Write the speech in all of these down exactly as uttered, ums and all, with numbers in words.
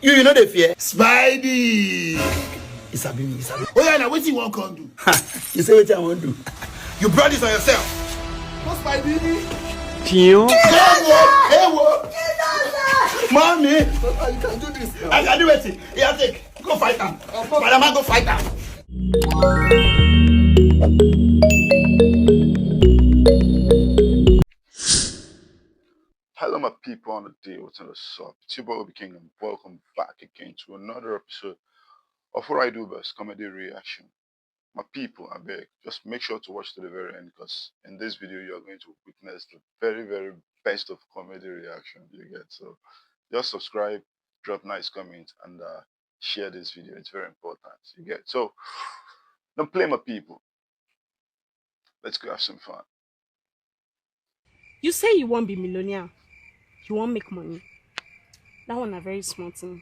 You, you know the fear? Spidey! It's a baby, it's a baby. Oh yeah, now what you want come do? You say what I want do. You brought this on yourself. What's Spidey? Tiyo. Hey, what? Hey, what? Mommy! Papa, you can do this. I can do it. Yeah, take. Go fight them. Madam, go fight them. Hello, my people on the day. What's on the shop? It's your boy Obi King, and welcome back again to another episode of What I Do Best Comedy Reaction. My people, I beg, just make sure to watch to the very end, because in this video, you are going to witness the very, very best of comedy reaction you get. So just subscribe, drop nice comments, and uh, share this video. It's very important. You get, so don't play, my people. Let's go have some fun. You say you won't be millionaire, you won't make money. That one a very small thing.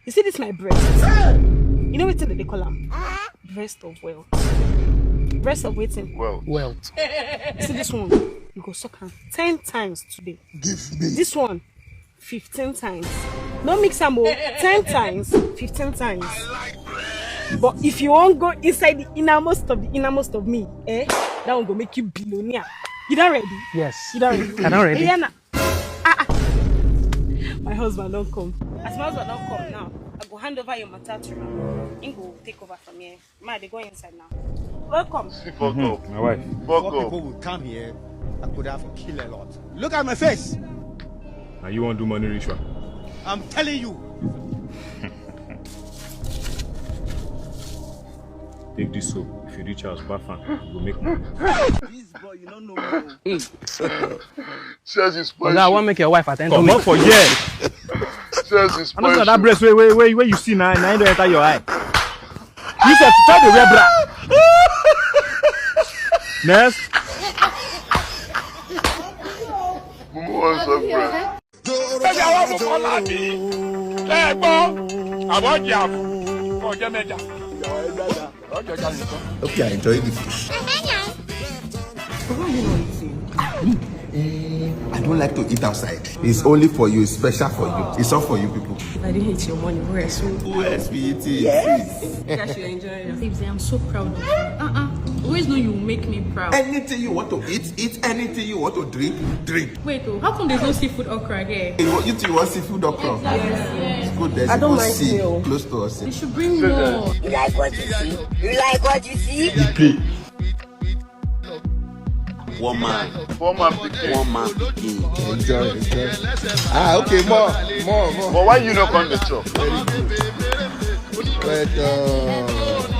You see this my breast? You know wetin dem dey call am? Breast of wealth. Breast of wetin? Well, wealth. You see this one? You go suck am ten times today. Give me. This one, fifteen times. No mix am o. Ten times, fifteen times. But if you wan go inside the innermost of the innermost of me, eh, that one go make you billionaire. You don ready? Yes. You don ready? I don ready. Yeah, na. Ah, ah. My husband don come. As my husband don come now, I go hand over your matter to am. He go take over from here. Ma, they go inside now. Welcome. See, fuck up. My wife. Fuck up. People will come here, I could have killed a lot. Look at my face. Now you want to do money ritual? I'm telling you. Take this soap. If you reach house, bath am, you go make money. This boy, you don't know me. Says it's Oga, I wan make your wife attend to me. Comot for here. Says it's I no know that breast wey wey wey wey you see na na don enter your eye. You sef try dey wear bra. Next. Mumu wan suck breast. Ẹ jẹ́ àwọn ọmọ kan láti. Ẹ gbọ́. Àbọ̀ jẹ́ àbọ̀. Ọjọ́ mẹ́ta. Ọjọ́ mẹ́ta nìkan. Hope you are enjoying the fish. Why are you not eating? Eh, I don't like to eat outside. It's only for you. It's special for you. It's all for you people. I didn't eat your money. Where is it? Who else be eating? Yes. That you enjoy. Babes, I am so proud of you. Uh-uh. Always know you make me proud. Anything you want to eat, eat. Anything you want to drink, drink. Wait, oh, how come there's no seafood okra here? You, want- you too, you want seafood okra? Yes. It's good. There's I don't even mind sea meal. Close to us. You should bring more. You like what you see? You like what you see? He play. One man. One man pikin. One man pikin. Enjoy, enjoy. Ah, okay, more, more, more. But why you not come to chop? Very good. Well done.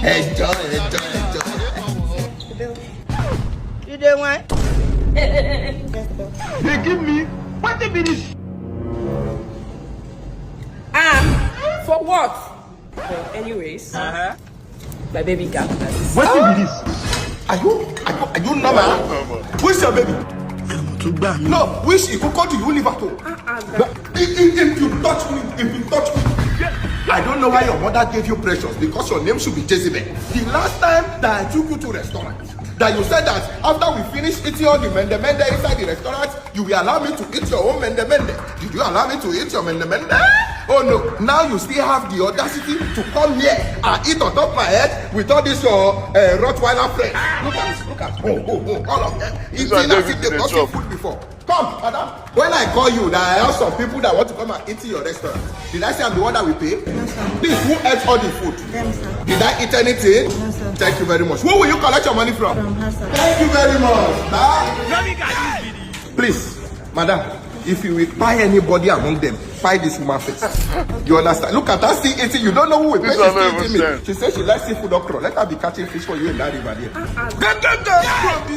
Enjoy, enjoy, enjoy. You dey wine? They give me wetin be this? And for what? Well, anyways, uh-huh. My baby girl. Wetin be this? Are you are you are you normal? Who's your baby? No, which Ikoko do you live at home? Uh-uh, if, if, if you touch me, if you touch me, I don't know why your mother gave you Precious, because your name should be Jezebel. The last time that I took you to restaurant, that you said that after we finish eating all the mende mende inside the restaurant, you will allow me to eat your own mende mende. Did you allow me to eat your mende mende? Oh no! Now you still have the audacity to come here and eat on top my head with all this your uh, Rottweiler friends. Look at, look at, oh, oh, oh, all of them. Eating as if they've not seen food before. Come, madam. When I call you, that I have some people that want to come and eat in your restaurant. Did I say I'm the one that will pay? No, sir. Please, who ate all the food? Them, sir. Did I eat anything? No, sir. Thank you very much. Who will you collect your money from? From her, sir. Thank you very much. Huh? Please, madam, if you will buy anybody among them, buy this woman first. You understand? Look at her still eating. You don't know who will pay. She's still eating me. She says she likes seafood okra. Let her be catching fish for you in that river there. Go, go, go.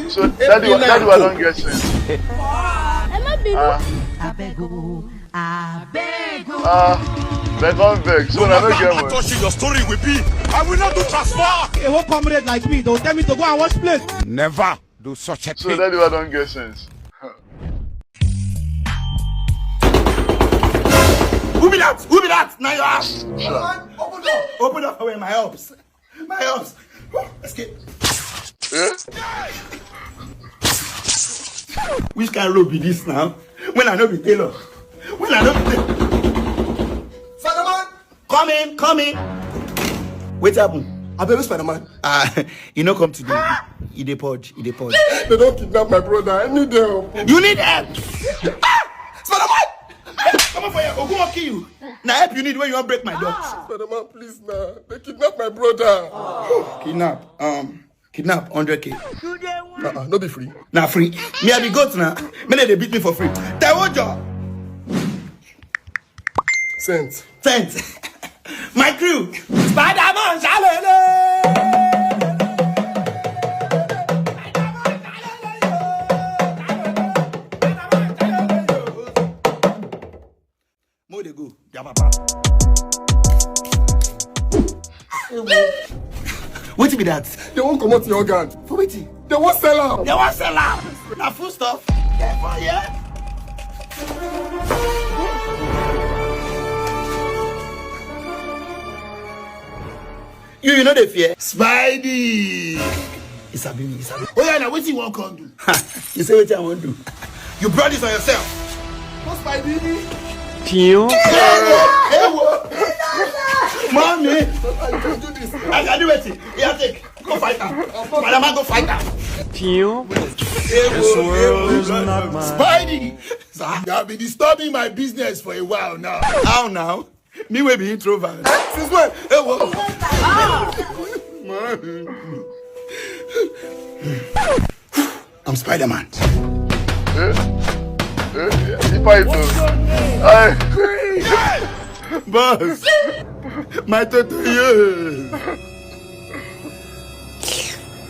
So, daddy, daddy, I don't get sense. Ẹ má bínú. Ah. Abeg o, abeg o. Ah, beg on beg. So I don't get one. Touch you, your story will be. I will not do transfer. A whole comrade like me, don't tell me to go and wash plate. Never do such a thing. So daddy, I don't get sense. Who be that? Who be that? Now your ass. Open door. Open door for where my ups. My house. Escape. Eh? Which kind of road be this now? When I no be tailor. When I no be tailor. Father, Come in, come in. Wait, happen. I beg Spider-Man. Ah, you know, come today. You dey purge, you dey purge. They don't kidnap my brother. I need help. You need help. Ah, Spider-Man. Come on, fire. Ogun will kill you. Now help you need when you want break my door. Spider-Man, please now. They kidnap my brother. Kidnap. Um, kidnap hundred k. Uh-uh, no be free. Na free. Me, I be goat now. Me, they beat me for free. Tell what job? Sent. Sent. My crew. Spider-Man, shalele. Mo dey go. Their papa. Wetin be that? They won't comot your organ. For wetin? They won't sell am. They won't sell am. Na full stuff. Therefore, yeah. You, you know the fear. Spidey. He sabi me, he sabi. Oh yeah, now wetin you wan come do? Ha, you say wetin I wan do? You brought this on yourself. What's my baby? Tiyo. Hey, wo. Mommy. I can do this. I can do it. Yeah, take. Go fight her. Spider-Man, go fight her. Tiyo. Hey, wo, hey, wo. Spidey. Sir, you have been disturbing my business for a while now. How now? Me wey be introvert. Since when? Hey, wo. I'm Spider-Man. Eh? Eh? If I do. I. Boss. My toto, yeah.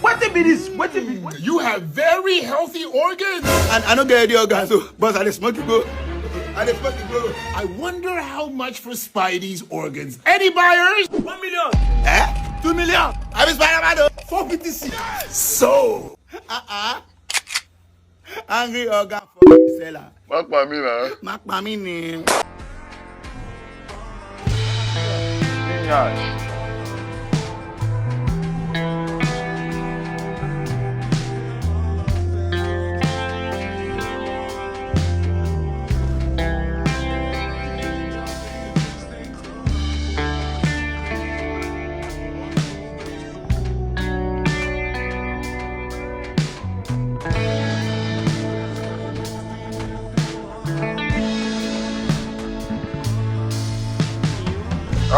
Wetin be this? Wetin be? You have very healthy organs. And I no get any organs, so, boss, I dey smoke go. I dey smoke go. I wonder how much for Spidey's organs. Any buyers? One million. Eh? Two million. I be Spider-Man, though. Four B T C. So. Uh-uh. Angry organ for the seller. Má pa mí náà. Má pa mí ni. Ní yàrá.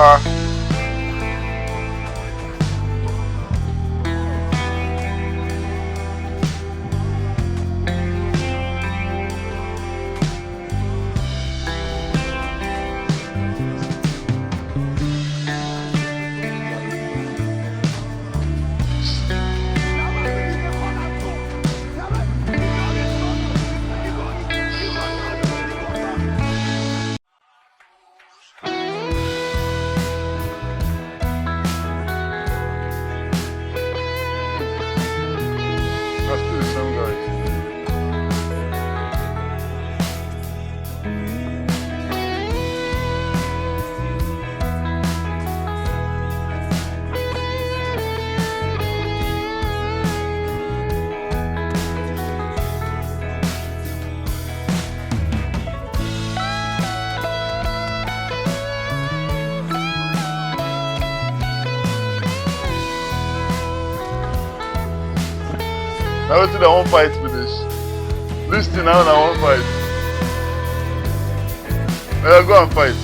Ah. Na wetin dem wan fight be this? This thing now na wan fight. Oya, go and fight.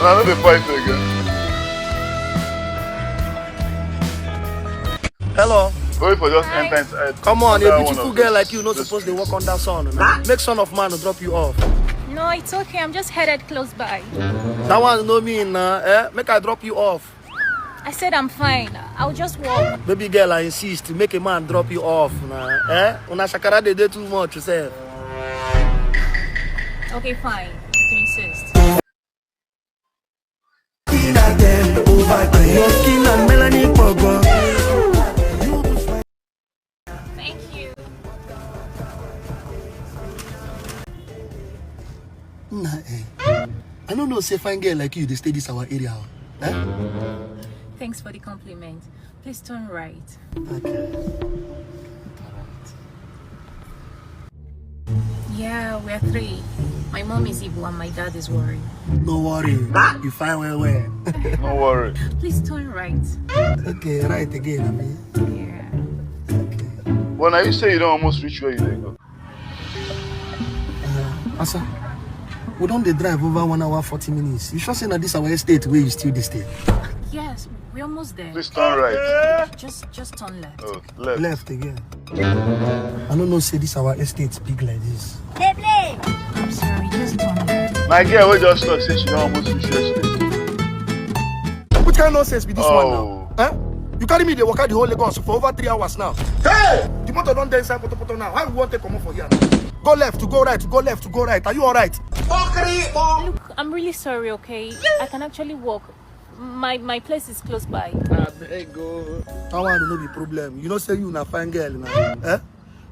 Una no dey fight again. Hello. Sorry for just entering inside. Come on, a beautiful girl like you no suppose dey walk under sun. Make son of man drop you off. No, it's okay. I'm just headed close by. That one no mean na, eh? Make I drop you off. I said I'm fine. I'll just walk. Baby girl, I insist. Make a man drop you off na, eh? Una shakara dey dey too much, you sef. Okay, fine. If you insist. Your skin and melanin pogo. Thank you. Nah, eh. I don't know, say fine girl like you, they stay this our area. Eh? Thanks for the compliment. Please turn right. Okay. All right. Yeah, we're three. My mom is Igbo and my dad is Warri. No worry, you fine well well. No worry. Please turn right. Okay, right again, abi? Yeah. But now you say you don't almost reach where you dey go. Asa, we don dey drive over one hour forty minutes. You sure say na this our estate wey you still dey stay? Yes, we're almost there. Please turn right. Just just turn left. Oh, left. Left again. I no know say this our estate big like this. I'm sorry, just turn left. My girl wey just talk say she don almost reach where she dey. Which kind of nonsense be this one now? Oh. Eh? You carry me dey waka the whole Lagos for over three hours now. Hey! The motor don dey inside potopoto now. How we wan take comot for here? Go left, to go right, to go left, to go right. Are you alright? Look, I'm really sorry, okay? I can actually walk. My my place is close by. That one no be problem. You know say you na fine girl now. Eh?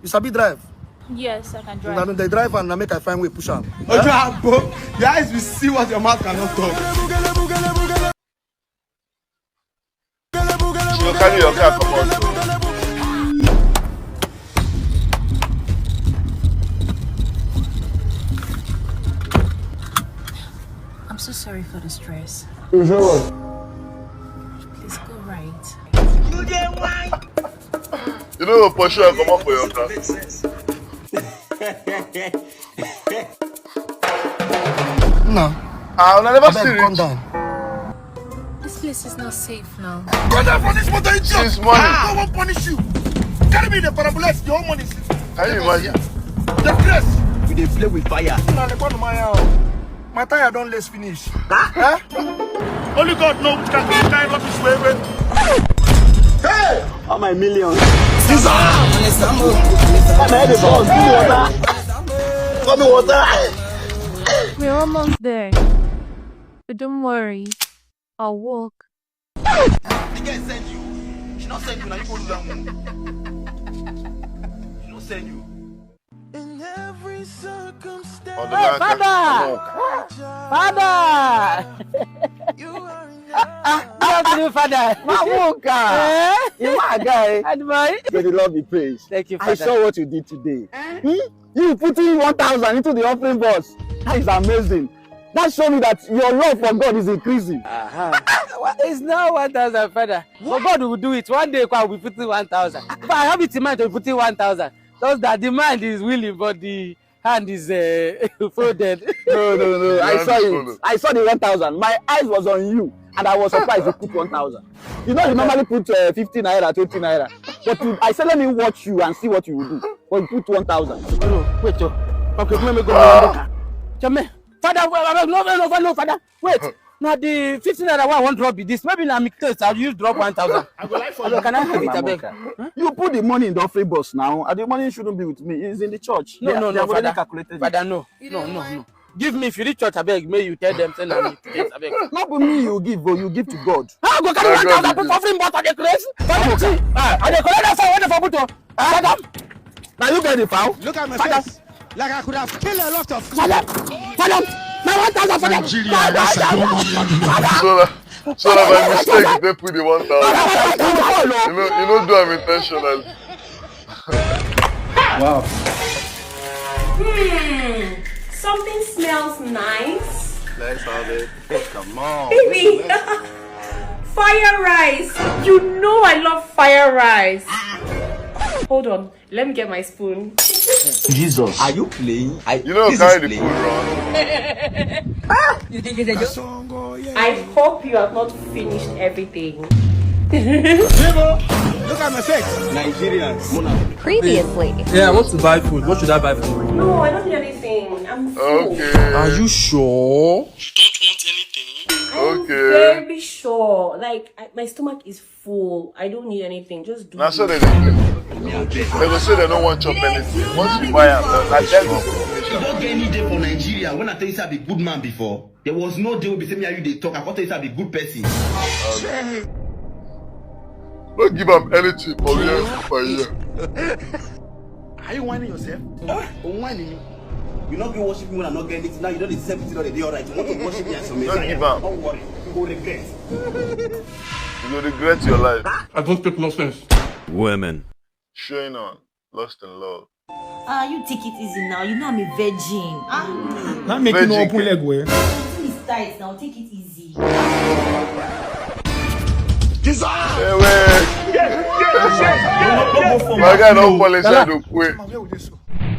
You sabi drive? Yes, I can Una drive. no dey drive and na make I find way push am. Ojo Agbo, your eyes will see what your mouth cannot talk. She go carry your car comot. I'm so sorry for the stress. Please go right. You no go pursue her comot for your car. No. Ah, una never Abeg, still come reach. Down. This place is not safe now. Go down for this motor, idiot. Since morning. No one punish you. Carry me the paraboless, your own money. Can you imagine? The place. We dey play with fire. Na the one my own. My tire don lace finish. Eh? Only God know which kind of kind rubbish wey wey. All my millions. Jesus! My head is on. Give me water. Give me water. We're almost there. But don't worry, I'll walk. The girl send you. She not send you. Now you go do that one. She not send you. On the Hey, line, father! come on. Father! Ah, good afternoon, father. Mamuka! Eh? You my guy. Admai. May the Lord be praised. Thank you, I father. Saw what you did today. Hmm? You putting one thousand into the offering box. That is amazing. That shows me that your love for God is increasing. Aha. It's not one thousand, father. But God will do it. One day, God will be putting one thousand. But I have it in mind to be putting one thousand. Just that the mind is willing, but the hand is uh, folded. No, no, no. I Your saw hand is it. folded. I saw the one thousand. My eyes was on you, and I was surprised you put one thousand. You know, you normally put uh, fifty naira, twenty naira. But you, I said, let me watch you and see what you will do. But you put one thousand. No, wait, oh. Okay, let me go. Chame. Father, wait, wait, no, no, no, no, father. Wait. Now the fifteen naira one I want drop be this. Maybe now me case, I'll use drop one thousand. I go like for you. Can I have it, abeg? You put the money in the offering box now, and the money shouldn't be with me. It's in the church. No, They- no, they no, have already father. Calculated. Father, no. No, no, no. Give me, if you reach church, abeg, may you tell them, say, na me case, abeg. Not be me you give, but you give to God. How go carry My one God, thousand put Jesus. Offering box on the grace? Father, see, ah, I dey collect that for where the for put on. Father, Now you get the foul. Look at my Father. Face. Like I could have killed a lot of Father, Father, my one thousand, Father. Nigeria, that's a dumb man. So that, so that by mistake you take put the one thousand. You know, you know do am intentionally. Wow. Hmm, something smells nice. Let's have it. Come on. Baby, fire rice. You know I love fire rice. Hold on, let me get my spoon. Jesus. Are you playing? I, You know, this carry is the playing. food run. I hope you have not finished everything. People, look at my face. Nigerians. Previously. Yeah, I want to buy food. What should I buy for you? No, I don't need anything. I'm full. Okay. Are you sure? You don't want anything? I'm Okay. very sure. Like I, my stomach is full. I don't need anything. Just do. Now so it. they do. They go say they don't want chop anything. Once you buy am, na dem go finish You am. don't get any day for Nigeria. When I tell you say I be good man before, there was no day we be say me and you dey talk. I come tell you say I be good person. No give am anything for here, for here. Are you whining yourself? Oh, whining me. You not be worship me when I not get anything. Now you don't accept it. You don't dey alright. You want to worship me as your Don't Messiah. Give am. Don't Worry. You go regret. You go regret your life. I don't take nonsense. Women. Showing on. Lost in love. Ah, you take it easy now. You know I'm a virgin. Ah, Now make you no Virgin open girl. Leg well. This is tight now. Take it easy. Ewe. My guy don fall inside the way.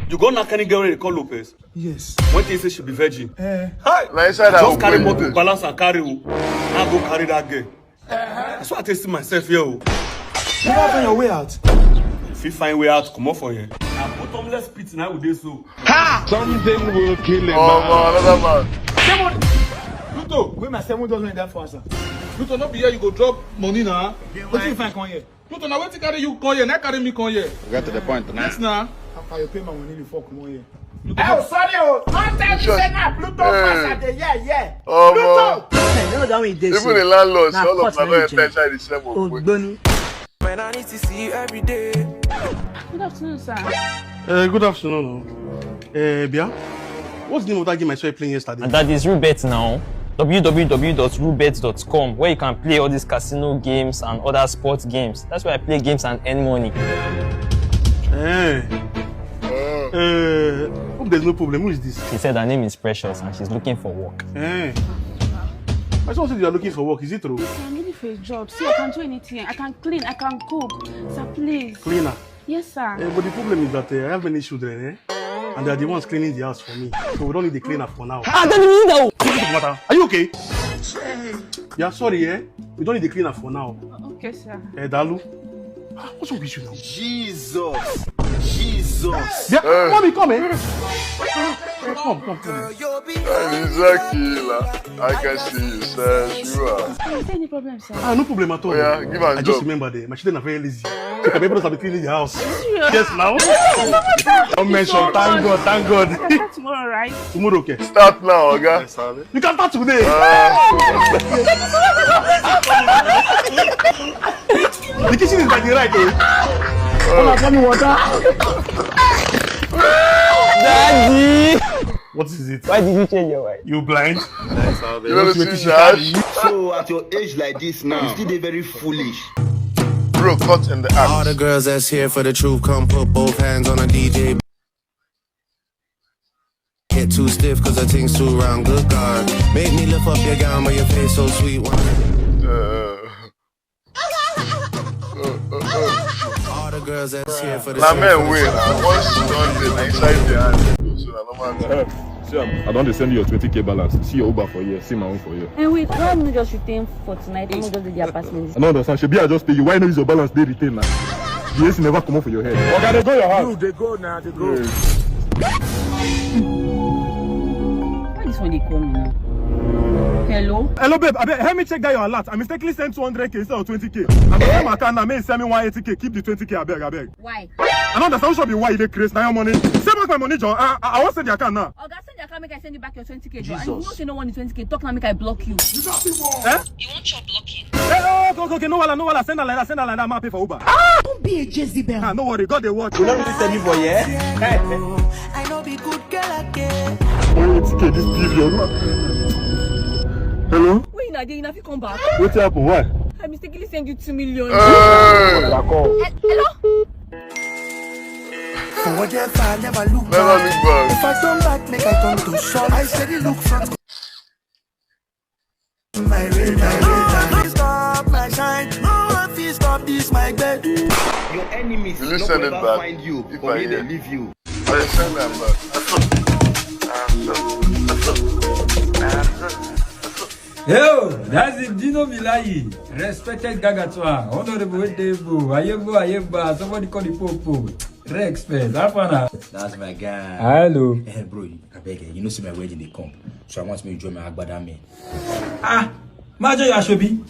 You go knock any girl wey dey call Lopez. Yes. When they say she be virgin. Eh. Hi. Na inside that Just carry way. bottle, balance and carry o. Now go carry that girl. That's why I take see myself here o. You never find your way out. If you find way out, comot for here. Na bottomless pit na we dey so. Something will kill a Oh, man. man, another man. Luto, where my seven dollars in that for answer? Luto, no be here you go drop money now. What you find come here? Luto, now wetin carry you come here? Not carry me come here. Get to the point now. Yes, now. After you pay my money before come on here. Oh, sorry, oh, don't tell me Sure. Say na Pluto Eh. pass at the yeah, yeah. Oh, Pluto! man. Hey, no, that one dey Even so. the landlord, Na all of court them no don't dey enter inside the same way. Ogboni. When I need to see you every day. Good afternoon, sir. Uh, good afternoon. Uh, Bia, what's the name of that game I saw you playing yesterday? And that is Rubet now. W W W dot rubet dot com, where you can play all these casino games and other sports games. That's why I play games and earn money. Eh. Uh, hope there's no problem. Who is this? She said her name is Precious and she's looking for work. Eh. I just said you are looking for work. Is it true? Yes, sir, I'm looking for a job. See, I can do anything. I can clean, I can cook. Sir, please. Cleaner. Yes, sir. Eh, but the problem is that uh, I have many children, eh? And they are the ones cleaning the house for me. So we don't need the cleaner for now. Ah, that is now. What matter? Are you okay? Yeah, sorry, eh? We don't need the cleaner for now. Okay, sir. Eh, Dalu? Ah, what's wrong with you now? Jesus. Jesus. Yeah, mommy, come, eh? Come, come, come. He's a killer. I can see you, sir. You are. Is there any problem, sir? Ah, no problem at all. Oh, yeah, give her a I just job. Remember that my children are very lazy. So my brothers have been cleaning the house. Yes, now. Don't mention. Thank God, thank God. I can start tomorrow, right? Tomorrow, okay. Start now, Oga. You can start today. The kitchen is by the right, eh? Come and pour me water. Daddy! What is it? Why did you change your mind? You blind? You never see that? So at your age like this now, you still dey very foolish. Bro, cut in the All the act. Girls that's here for the truth, come put both hands on a D J. Get too stiff cause her thing's too round, good God. Make me lift up your gown but your face so sweet. One Uh, All the girls that's here for the na same men for the wey same. Na once you don dey na inside the hand, so na normal thing. See, I'm, I don dey send you your twenty K balance. See your Uber for here. See my own for here. And wait, why not just retain for tonight? I'm not just in the apartment. I don't understand. Shebi I just pay you. Why not use your balance? They retain now. The A C never come off for your head. Oga, dey go your house. You dey go now, dey go. Why this one dey call me now? Hello? Hello, babe. Abeg, help me check that your alert. I mistakenly sent two hundred K instead of twenty K. And my account now, make you send me one eighty K. Keep the twenty K, abeg, abeg. Why? I don't understand. Show me why you dey craze. Now your money. Send back my money, John. I, I, I wan send the account now. Oga, send the account make I send it back your twenty K, John. And you know say no one is twenty K. Talk now make I block you. Eh? You want your blocking? Eh, oh, okay, okay, okay. No wahala, no wahala. Send her like that. Send her like that. Ma pay for Uber. Don't be a Jezebel. Ah, no worry. God dey watch. You know this tell me for here? I know be good girl again. Why you take this period? Hello? Where you na dey? You na fit come back. Wetin happen? Why? I mistakenly send you two million. Hey, He- Hello? For what if I never look never back? Look back. If I turn back, make I turn to sun. I said it look front. My rain, my rain, my rain. Stop my shine. No one fit stop this my bed. Your enemies Will no you go send it ever back? Find you If for I where they hear. Leave you. I send them back. Yo, that's it. Dino Milayi, respected Gagatua, Honorable Debo, Ayebo, Ayeba, somebody call the Popo. Respect, that fana. That's my guy. Hello. Hey, bro, I beg you, you know, see my wedding they come. So I want me to join my Agbada men. Ah, Major Yashobi.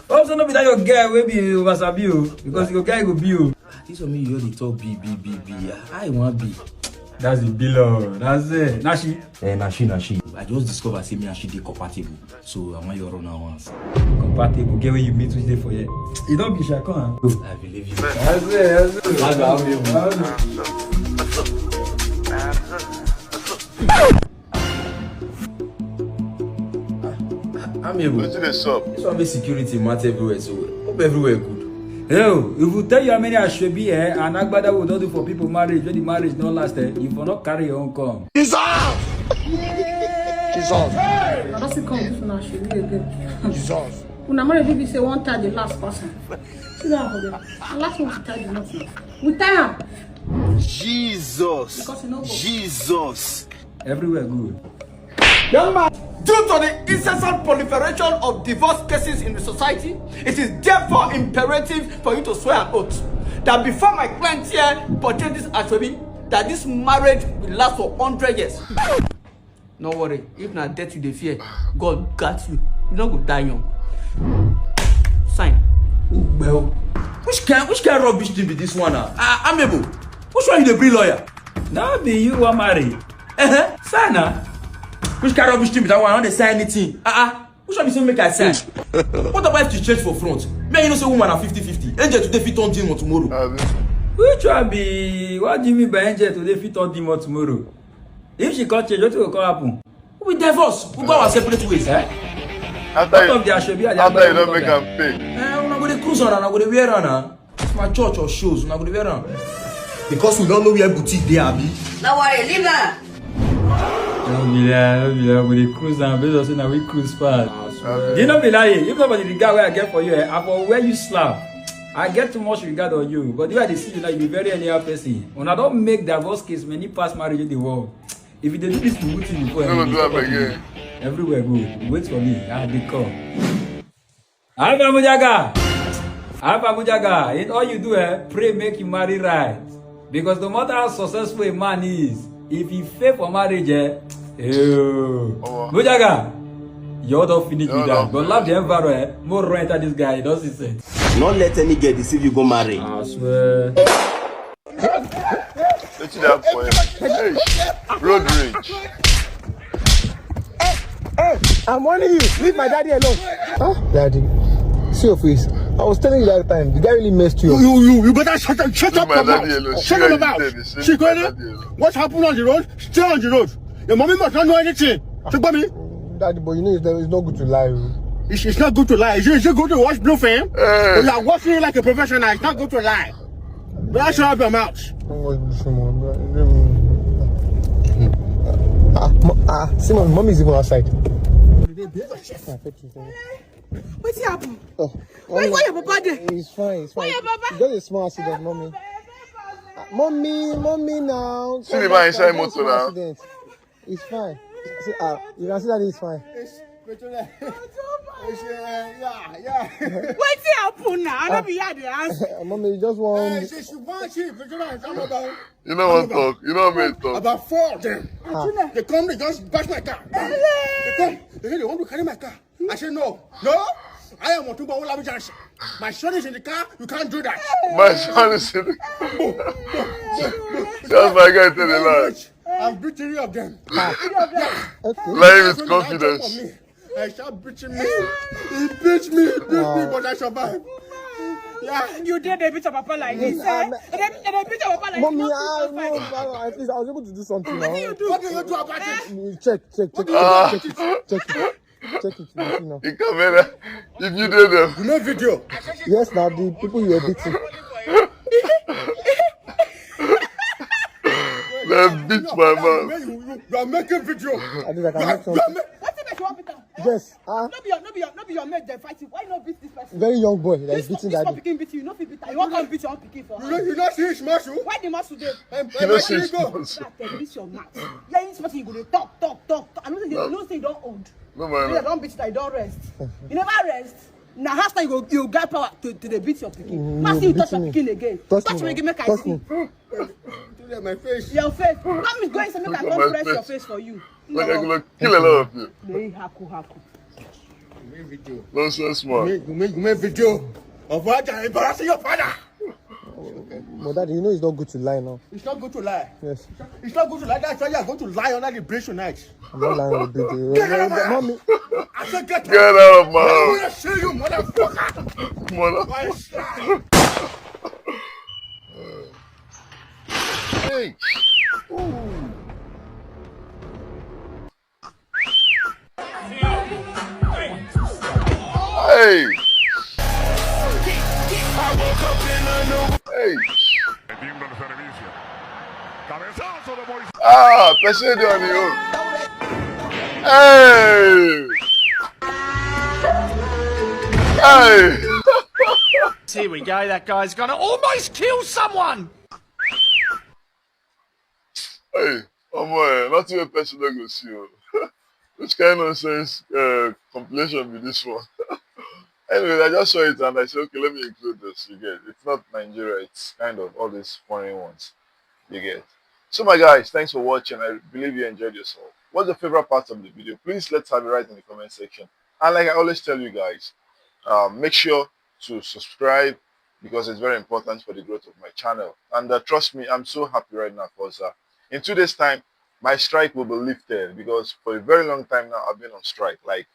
Also, no be that your guy will be over Sabi o, because your guy go be o. Ah, this one me you dey talk be, be, be, be. I want be. That's the billow. That's it. Nashi. Eh, Nashi, Nashi. I just discover say me and she dey compatible. So I want you run her once. Compatible. Get where you meet today for here. You don't be shy, come on. I believe you. That's it. That's it. That's how we move. I'm able. Wetin dey sup? This one make security matter everywhere, so hope everywhere good. Hey, if we tell you how many Ashwebi, eh, and Agbada we don do for people marriage, when the marriage no last, eh, you for not carry your own come. Jesus! Jesus! I don't see come with una Ashwebi again. Jesus! Una marriage be say one time the last person. Sit down for there. The last one to tell the nothing. We tell am. Jesus! Because you know what? Jesus! Everywhere good. Young man, due to the incessant proliferation of divorce cases in the society, it is therefore imperative for you to swear an oath that before my client here purchase this Ashwebi, that this marriage will last for hundred years. No worry, if na death you dey fear, God got you. You no go die young. Sign. Well, which kind, which kind rubbish thing be this one now? Ah, Amebo, which one you dey bring lawyer? No be you wan marry. Uh-huh. Sign na. Which kind rubbish thing be that one? I no dey sign anything. Ah, ah. Which one be say make I sign? What about if you change for front? Me, you know say woman are fifty fifty. Angel today fit turn demon tomorrow. Which one be, what do you mean by angel today fit turn demon tomorrow? If she come change, wetin go come happen? We divorce. We go our separate ways. Eh? After What you, of the Ashwebi and the after you Agbada don't make am pay. Eh, una go dey cruise around, una go dey wear around, ah. If na church or shows, una go dey wear am. Because we don't know where boutique dey, abi. No worry, leave am. No be lie, no be lie, we dey cruise am based on say na we cruise pass. Abi. Dey no be lie, if nobody the guy wey I get for you, eh, I for wear you slap. I get too much regard on you, but the way I dey see you now, you be very anyhow person. Una don make divorce case many pass marriage in the world. If you dey do this mumu thing before, You no eh, go you do am talk of again. Everywhere good. Wait for me, I dey come. Alpha Mujaga! Alpha Mujaga, in all you do, eh, pray make you marry right. Because no matter how successful a man is, if he fail for marriage, eh, ew. Omo. Mujaga, you don finish You with don that. But laugh the enviro, eh, more run enter this guy, he don see sense. No let any girl deceive you, go marry. I swear. Wetin dey happen for here? Hey, road rage. Hey, I'm warning you. Leave my daddy alone. Huh? Daddy, see your face. I was telling you that time. The guy really messed you up. You, you, you better shut up, shut Leave up my your daddy mouth. Alone. Shut See up your how you mouth. Tell me. Say She leave my going daddy alone. What happened on the road? Stay on the road. Your mommy must not know anything. Ṣé gbọ́ mi? Daddy, but you know it's, it's not good to lie. It's, it's not good to lie. Is it, is it good to watch blue film? Hey. Or you are watching it like a professional. It's not good to lie. But I shut up your mouth. Don't watch blue film, man. Ah, mo- ah, see, my mom is even outside. Wetin happen? Oh, Where, where your papa dey? It's fine, it's fine. Where your papa? It's just a small accident, mommy. Ah, mommy, mommy now. See the man inside motor now. Accident. It's fine. See, ah, you can see that it's fine. Wetin happen now? I no be here dey ask. Mommy, you just want. Hey, she, she want she, Petrona, come about. You know one talk. You know me talk. About four of them. Ah. They come, they just bash my car. They come, they say they want to carry my car. I said no, no. I am Otunba Olabi Johnson. My son is in the car. You can't do that. My son is in the car. That's my guy tell the lie. I've beat three of them. Ah. Okay. Lie with confidence. I shall beat me. He beat me, he beat me, but I survive. Yeah. You did a beat your papa like this, eh? And then, and then beat your papa like Mommy, this. I know, I, I, at least I was able to do something now. What do you do about it? Check, check, check, check it, check it, check it, you see now. The camera, if you did them. You know video. Yes, now the people you are beating. They beat my man. You, you, you are making video. At least I can make something. Wetin make you wan beat am? Yes. Ah. No be your, no be your, no be your mate dey fight you. Why you no beat this person? Very young boy that is beating daddy. This small pikin beat you, you no fit beat am. You wan come beat your own pikin for house. You no, you no see his muscle? Why the muscle dey? You no see his muscle? That thing, this your mouth. Yeah, this person you go dey talk, talk, talk, talk. I know say you know say you don old. No man. You don beat you, you don rest. You never rest. Na house time you go, you get power to, to dey beat your pikin. Mm, now see you touch your pikin again. Touch me again, make I see. Touch me. Touch me. Touch my face. Your face. Come is going to make I come press your face for you. Like I go kill a lot of you. Dey haku haku. You make video. Nonsense man. You make, you make, you make video of what I embarrassing your father. But daddy, you know it's not good to lie now. It's not good to lie. Yes. It's not good to lie. That's why you are going to lie under the bridge tonight. I'm not lying on the bridge. Get out of my house. Mommy. I said get out. Get out of my house. I wanna see you, motherfucker. Mother- Hey. Ooh. Hey. Hey. Metiendo el servicio. Cabezazo de Moisés. Ah, person dey on him own. Hey. Hey. Here we go. That guy's gonna almost kill someone. Hey, omo, eh, nothing wey person no go see o. Which kind nonsense uh, compilation be this one? Anyways, I just saw it and I said, okay, let me include this. You get, it's not Nigeria, it's kind of all these foreign ones. You get. So, my guys, thanks for watching. I believe you enjoyed yourself. What's your favorite part of the video? Please let's have it right in the comment section. And like I always tell you guys, um, make sure to subscribe because it's very important for the growth of my channel. And uh, trust me, I'm so happy right now because uh, in two days' time, my strike will be lifted because for a very long time now, I've been on strike. Like,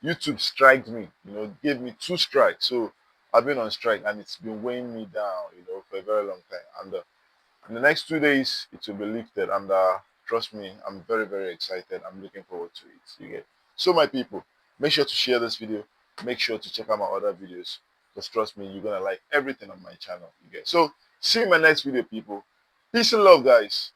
YouTube striked me, you know, gave me two strikes. So I've been on strike and it's been weighing me down, you know, for a very long time. And uh, in the next two days, it will be lifted. And uh, trust me, I'm very, very excited. I'm looking forward to it. You get. So, my people, make sure to share this video. Make sure to check out my other videos because trust me, you're gonna like everything on my channel. You get. So, see you in my next video, people. Peace and love, guys.